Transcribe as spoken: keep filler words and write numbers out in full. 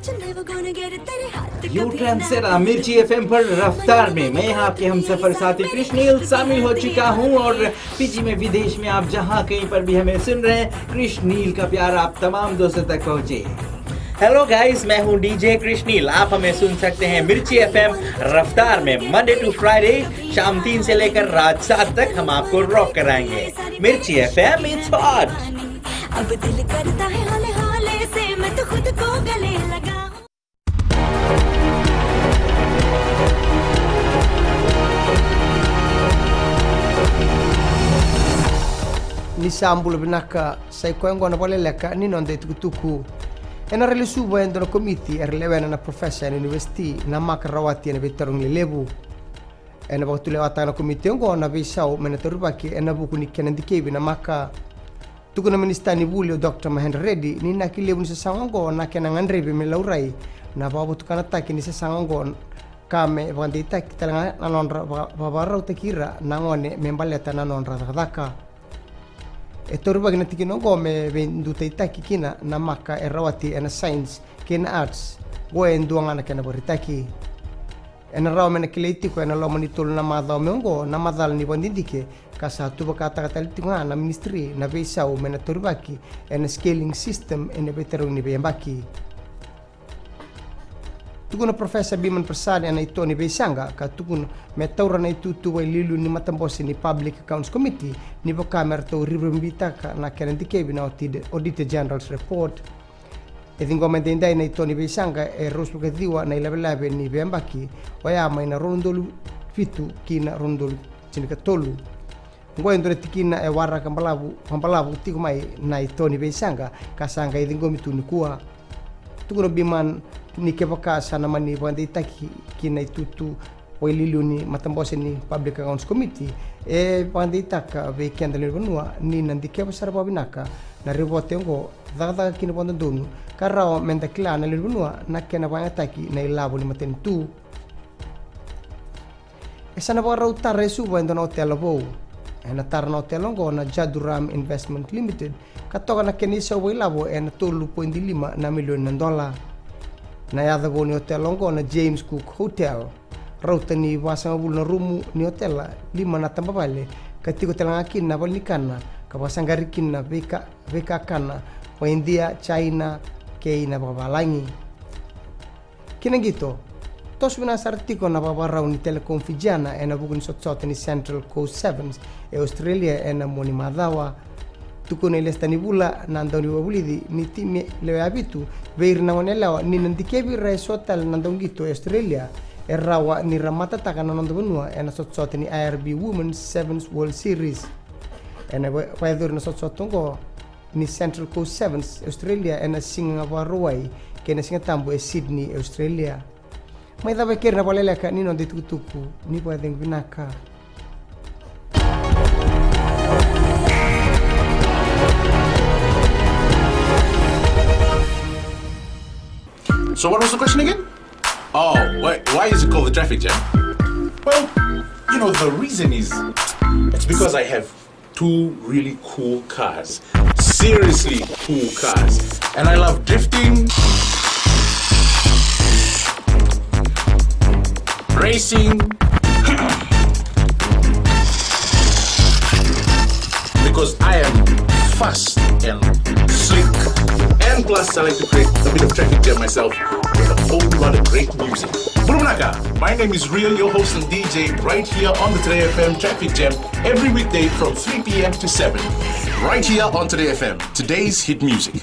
U turn से मिर्ची एफएम पर रफ्तार में मैं आपके हम सफर साथी कृष्णील शामिल हो चुका हूँ। और पीजी में, विदेश में, आप जहाँ कहीं पर भी हमें सुन रहे हैं, कृष्णील का प्यार आप तमाम दोस्तों तक पहुँचे। हेलो गाइस, मैं हूँ डीजे कृष्णील। आप हमें सुन सकते हैं मिर्ची एफएम रफ्तार में मंडे टू फ्राइडे शाम तीन से लेकर रात सात तक हम आपको रॉक कराएंगे। मिर्ची एफएम, इट्स हॉट। अब दिल करता है हौले हौले से मैं तो खुद को गले लगाऊं। Ni sa bula vinaka, sa i koya oqo na vakaleleka ni noda itukutuku. Ena railesuva e dua na komiti era lewena na profesa ena univesiti na maka rawati ena veitarogi lelevu. Ena vakatulewataka na komiti oqo na veisau me na taurivaki ena vuku ni kena dikevi na maka. Tukuna na minisita ni vuli o Dr Mahendra Reddy ni inaki levu ni sasaga oqo na kena gadrevi me laurai na vakavotukanataki ni sasaga oqo, ka me vakadeitaki tale ga na nodra vaka- vakavakarautaki ira na gone me baleta na nodra cakacaka. E taurivaki na tikina oqo me veidutaitaki kina na maka e rawati ena science kei na arts, oqo e dua ga na kena vakaraitaki. Ena rawa me na kilai tiko ena loma ni tolu na macawa mai oqo na macala ni vakadidike, ka sa tuvakataka tale tiko ga na ministry na veisau me na taurivaki ena scaling system ena veitarogi ni veiyabaki. Tukuna Professor Biman Prasad ena ito ni veisaqa ka tukuna me taura na itutu vakailiuliu ni matabose ni Public Accounts Committee ni vaka me ratou rivaribitaka na kena dikevi na Audit- Auditor General's Report. E ciqoma edaidai na ito ni veisaqa e ruasagavulu ka ciwa na ilavelave ni veiyabaki, oya mai na rua na udolu vitu ki na rua na udolu tinikatolu. Oqo e dua na tikina e waraka balavu, vakabalavu tiko mai na ito ni veisaqa ka sa qai ciqomi tu nikua. Tukuna o Biman ni kevaka sa na mani vakadeitaki ki na itutu vakailiuliu ni matabose ni Public Accounts Committee, e vakadeitaka vei keda na lewe ni vanua ni na dikeva sara vakavinaka na ripote oqo, cakacaka kina vakadodonu, ka rawa me da kila na lewe ni vanua na kena vakayagataki na ilavo ni matanitu. E sa na vakarau tara e Suva e dua na otela vou. Ena tara na otela oqo na Jaduram Investment Limited, ka toka na kena isau vakailavo ena tolu poidi lima na milioni na dola. Na yaca vou ni otela oqo na James Cook Hotel. Rauta ni vasagavulu na rumu ni otela, lima na tabavale, ka tiko tale ga kina na valenikana, ka vakasaqari kina na veika, veikakana vaka-Idia, China, kei na vakavalagi. Kina qito, toso vinaka sara tiko na vakavakarau ni Telecom Fijiana ena vuku ni sotasota ni Central Coast Sevens e Australia ena mua ni macawa. Tukuna e Lesta Nivula na dauniveivakavulici ni timi lewe vitu vei ira na gone yalewa ni na dikevi ira eso tale na dauqito e Australia, e rawa ni ra matataka na noda vanua ena sotasota ni I R B Women's Sevens World Series. Ena va- vakayacori na sotasota oqo ni Central Coast Sevens e Australia ena siga Vakarauwai kei na Siga Tabu e Sydney e Australia. Mai cava e keri na vakaleleka ni noda itukutuku, ni vakacegu vinaka. So what was the question again? Oh, why, why is it called the traffic jam? Well, you know, the reason is it's because I have two really cool cars. Seriously cool cars. And I love drifting, racing, because I am fast and slick. And plus, I like to create a bit of traffic jam myself with a whole lot of great music. Bula vinaka, my name is Real, your host and D J, right here on the Today F M Traffic Jam, every weekday from three p.m. to seven, right here on Today F M, today's hit music.